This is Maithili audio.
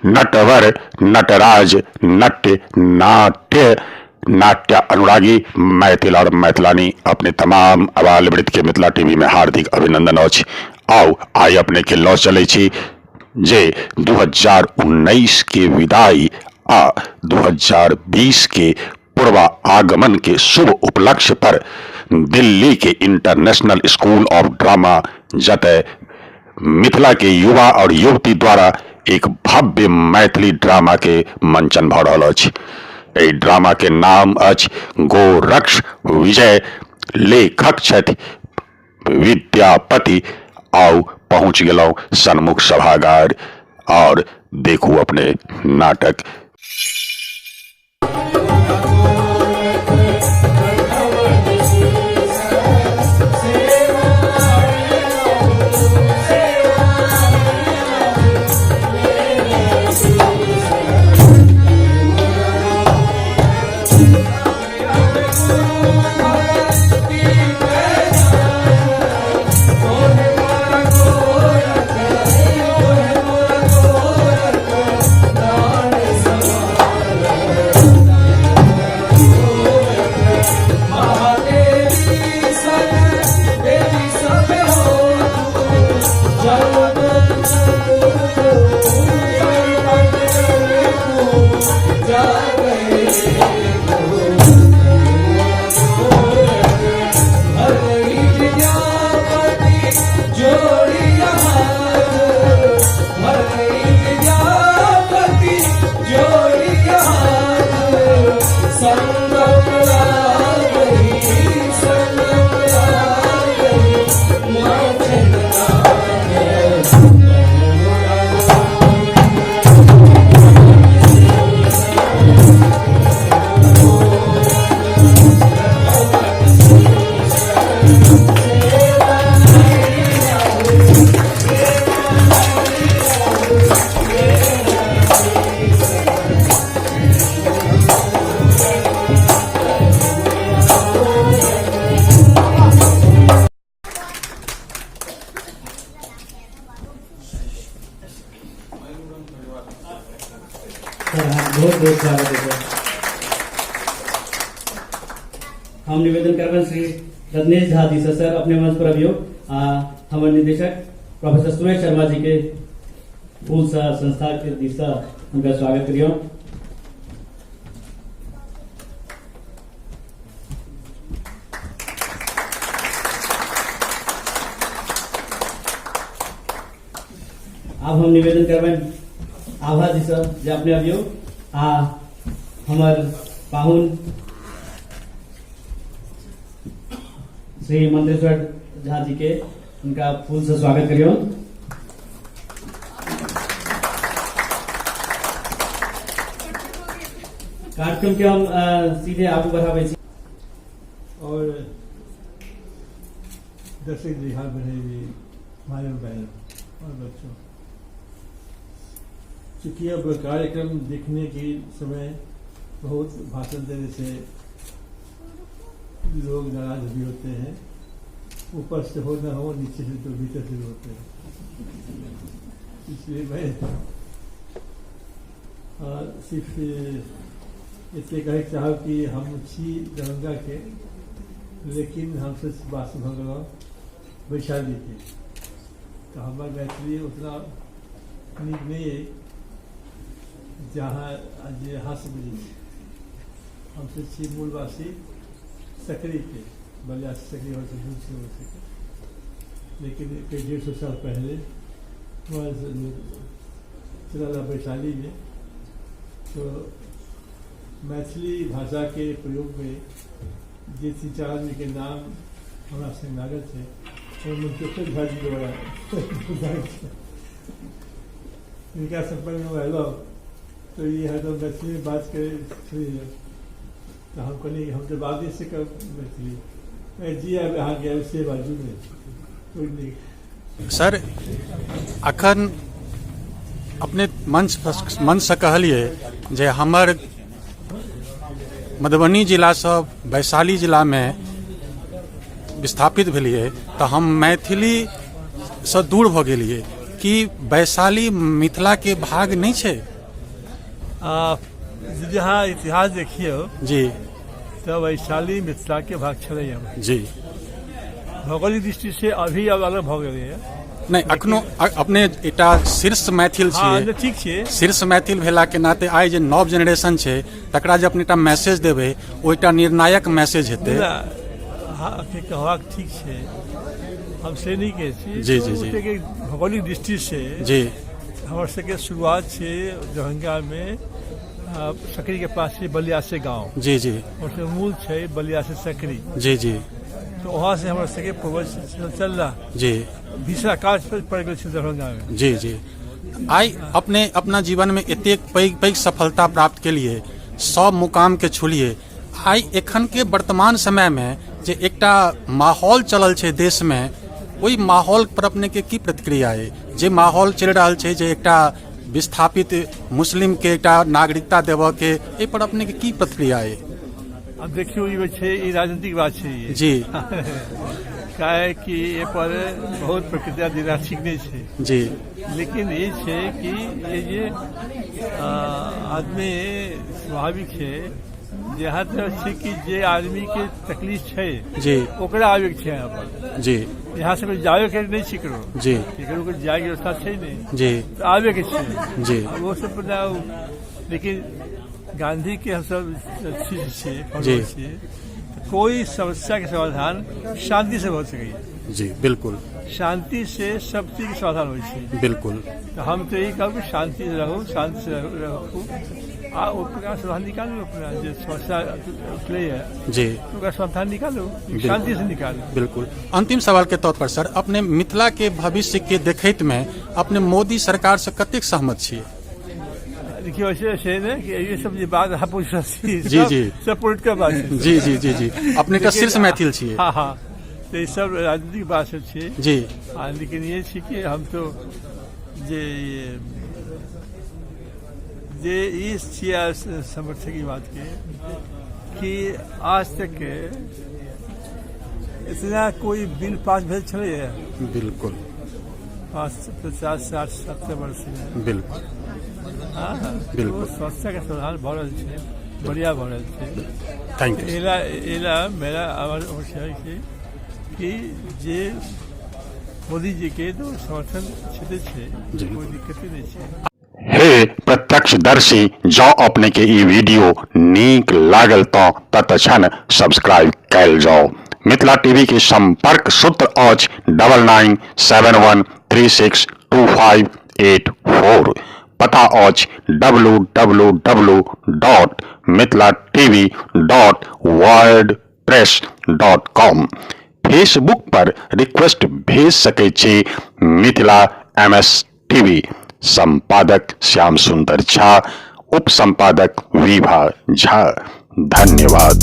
नटवर नटराज नट्य नाट्य नाट्य अनुरागी मैथिल और मैथिलानी अपने तमाम आबाल वृद्ध के मिथिला टीवी में हार्दिक अभिनंदन अछि। आउ आइ अपने के लऽ चलै छी जे 2019 के विदाई आ 2020 के पूर्वा आगमन के शुभ उपलक्ष्य पर दिल्ली के इंटरनेशनल स्कूल ऑफ ड्रामा जतय मिथिला के युवा और युवती द्वारा एक भव्य मैथिली ड्रामा के मंचन भऽ रहल अछि। एहि ड्रामा के नाम अछि गोरक्ष विजय। लेखक छथि विद्यापति। आउ पहुँच गेलहुँ सन्मुख सभागार और देखू अपने नाटक। बहुत बहुत स्वागत है सर। हम निवेदन करबनि श्री रत्नेश झा जी से सर अपने मंच पर अबियौ आ हमर निदेशक प्रोफेसर सुरेश शर्मा जी के फूल सा संस्था के दिस से हुनका स्वागत करियौ। आब हम निवेदन करबनि आभा जी से जे अपने अबियौ आ हमर पाहुन श्री मंत्रेश्वर झा जी के उनका फूल से स्वागत करियौ। कार्यक्रम के हम सीधे आगू बढ़ाबै छी। और दर्शक दीर्घा बने हुए भाइयों बहनों और बच्चों, चूँकि अब कार्यक्रम देखने के समय बहुत भाषण देने से लोग नाराज भी होते हैं, ऊपर से हो ना हो नीचे से तो भीतर से भी होते हैं, इसलिए मैं सिर्फ इतने कहे चाहब कि हम छी दरभंगा के, लेकिन हमसे बास भऽ गेलहुँ वैशाली के, तो हमार मैथिली उतना नीक नहीं है जहाँ जे अहाँ सब बुझै छी। हमसब छी मूलवासी सकरी के, बलिया से सकरी और दूर से हो सके, लेकिन कई 150 साल पहले वहाँ चला वैशाली में, तो मैथिली भाषा के प्रयोग में जे 3-4 आदमी के नाम हमरा संग लागल छै, ओहिमे मंत्रेश्वर झा जी के बड़ा इनका संपर्क में अयलहुँ तो ये है तो मैथिली में बात करे छलियै, तो हम कहलियै हम तो बाजे से करब मैथिली, जी आब अहाँके से बाजू नहि कोइ नहि। सर अखन अपने मंचसँ कहलियै जे हमर मधुबनी जिलासँ वैशाली जिलामे विस्थापित भेलियै तऽ हम मैथिलीसँ दूर भऽ गेलियै। कि वैशाली मिथिलाके भाग नहि छै? आ यदि अहाँ इतिहास देखियौ जी तऽ वैशाली मिथिलाके भाग छलैए। जी। भौगोलिक दृष्टिसँ अभी आब अलग भऽ गेलैए। नहि, अखनो अपने एकटा शीर्ष मैथिल हँ छियै। ठीक छै। शीर्ष मैथिल भेला के नाते आइ जे नव जेनरेशन छै तकरा जे अपने एकटा मैसेज देबै, ओ एकटा निर्णायक मैसेज हेतै। मुदा अहाँके कहबाक ठीक छै, हम से नहि कहै छी। जी, जी, जी। ओतेक भौगोलिक दृष्टिसँ जी हमर सबके शुरुआत छै दरभंगामे, सकरीके पास छै बलियासे गाँव। जी जी। हमर सबके मूल छै बलियासे सकरी। जी जी। तऽ वहाँ से हमर सबके पूर्वज चल रहा जी भीषण काज पड़ि गेल छै दरभंगामे। जी जी। आइ अपने अपना जीवनमे एतेक पैघ पैघ सफलता प्राप्त केलिए, सब मुकामके छुलिए, आइ एखनके वर्तमान समयमे जे एकटा माहौल चलल छै देशमे, ओहि माहौल पर अपनेके की प्रतिक्रिया अइ? जे माहौल चलि रहल छै जे एकटा विस्थापित मुस्लिमके एकटा नागरिकता देबऽके, एहि पर अपनेके की प्रतिक्रिया अइ? आब देखियौ, ई छै, ई राजनीतिक बात छै ई। जी। काहे कि एहि पर बहुत प्रक्रिया देना ठीक नहि छै। जी। लेकिन ई छै कि ई जे आदमी स्वाभाविक छै, जहाँ तक छै कि जे आदमीके तकलीफ छै जी ओकरा आबैके छै यहाँ पर। जी। यहाँ से जाबेके नहि छै केकरो। जी। केकरो के जायके व्यवस्था छै नहि। जी। तऽ आबैके छै। जी। आ ओ सब लेकिन गांधी के हम सब शिष्य छियै, जी। फॉलोअर छियै। कोई समस्या के समाधान शांति से भऽ सकैए। जी बिल्कुल। शांति से सब चीज के समाधान होइ छै। बिल्कुल। तऽ हम तऽ ई कहब कि शांति से रहू, शांति से रहू आ ओकरा समाधान निकालू। अपना जे समस्या उठलैए जी ओकरा समाधान निकालू, शांति से निकालू। बिल्कुल। अंतिम सवाल के तौर पर सर, अपने मिथिला के भविष्य के देखैत में अपने मोदी सरकार से कतेक सहमत छियै? देखियौ, ऐसे छै ने कि ये सब जे बात अहाँ पूछि रहल छी, जी, जी। सब पोलिटिकल बात छै। जी जी जी जी, अपने के शीर्ष मैथिल छियै। हाँ हाँ, तऽ ई सब राजनीतिक बात सब छै। जी। आ लेकिन ये छै कि हम तो जे जे ई छियै समर्थक ई बात के कि आज तक के इतना कोई बिल पास भेल छलैए बिल्कुल। 5, 50, 60, 70 वर्ष में। बिल्कुल। हाँ। बिल्कुल। ओ समस्या के समाधान भऽ रहल छै, बढ़िया भऽ रहल छै। Thank you. एला एला मेरा आवाज और छै कि जे मोदी जी के तो समर्थन छेते छै, जी। कोई दिक्कते नहि छै। हे प्रत्यक्षदर्शी, जँ अपने के ई वीडियो नीक लागल तऽ तत्क्षण सब्सक्राइब कयल जाउ। मिथिला टीवी के संपर्क सूत्र अछि 9971362584। पता अछि www.mithilatv.wordpress.com। Facebook पर रिक्वेस्ट भेज सकै छी मिथिला एम एस टीवी। संपादक श्याम सुंदर झा, उप संपादक विभा झा। धन्यवाद।